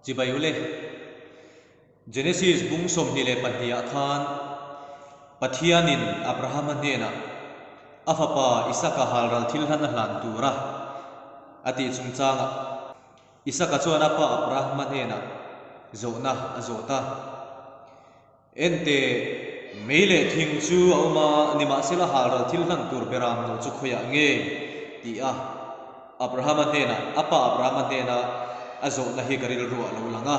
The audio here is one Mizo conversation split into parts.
Chibai ule, Genesis bung 22 ah khan Pathianin Abrahama hnenah a fapa Isaka halral thil hlan a hlan tura a tih chungchangah Isaka chuan a pa Abrahama hnenah zawhna a zawt a. Ente, mei leh thing chu a awm a, nimahsela halral thil hlan tur beram no chu khawiah nge? ti a Abrahama hnenah, a pa Abrahama hnena a zawhna hi ka rilru a lo lang a.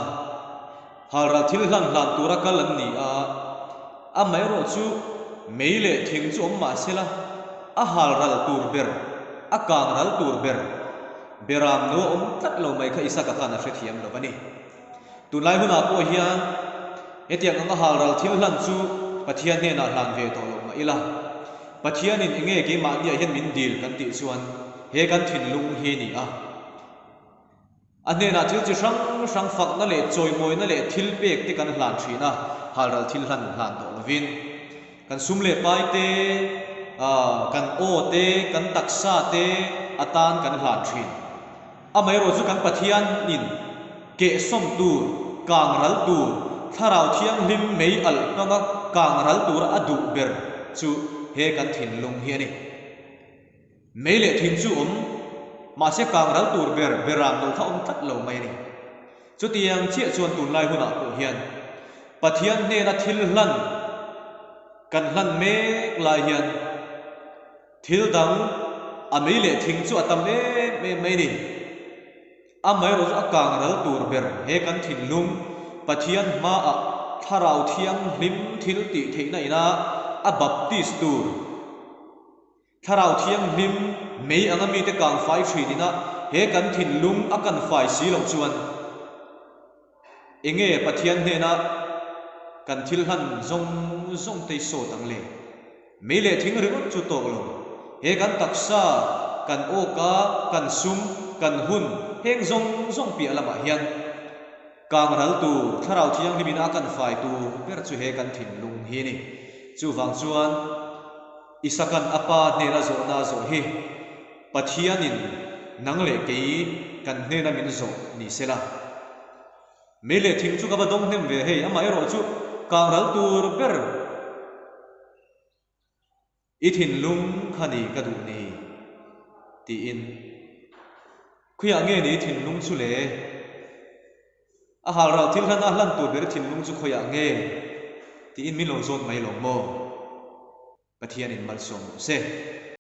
Halral thil hlan hlan tura kal an ni a, amaherawh chu mei leh thing chu awm mahsela a halral tur ber, a kangral tur ber beram no a awm tlat lo mai kha Isaka khan a hrethiam lo a ni. Tunlai hunah pawh hian hetiang anga halral thil hlan chu Pathian hnenah hlan ve tawh loh mah ila, Pathianin enge keimahniah hian min dil kan tih chuan he kan thinlung hi ni a. A hnenah thil chi hrang hrang fakna leh chawimawina leh thil pek te kan hlan thin a, halral thil hlan hlan tawh lovin kan sum leh pai te, kan aw te, kan taksa te atan kan hlan thin. Amaherawh chu kan Pathianin kehsawm tur, kang ral tur, Thlarau Thianghlim mei alh hmanga kang ral tura a duh ber chu he kan thinlung hi a ni. Mei leh thing chu awm, mahse kang ral tur ber beram lo kha awm tlat lo mai a ni. Chutiang chiah chuan tunlai hunah pawh hian Pathian hnena thil hlan kan hlan mek lai hian, Thil dang, a mei leh thing chu a tam em em mai ni. Amaherawh chu a kang ral tur ber he kan thinlung Pathian hmaah Thlarau Thianghlim thil tih theihna ina a baptist tur Thlarau Thianghlim mei anga mite kang fai thin ina he kan thinlung a kan fai si loh chuan enge Pathian hnena kan thil hlan zawng zawng te sawt ang le? Mei leh thing ringawt chu tawk lo. He kan taksa, kan awka, kan sum, kan hun, heng zawng zawng piah lamah hian kang ral tur, Thlarau Thianghlim in a kan fai tur ber chu he kan thinlung hi a ni. Chuvang chuan Isaka'n a pa hnena zawhna a zawh hi Pathianin nang leh kei kan hnena min zawh ni sela. Mei leh thing chu ka va dawng hnem ve hei, amaherawh chu kang ral tur ber i thinlung kha ni ka duh ni tiin khawiah nge ni i thinlung chu le? A halral thil hlan a hlan tur ber i thinlung chu khawiah nge? tiin min lo zawt mai lo maw? Pathianin malsawm rawh se.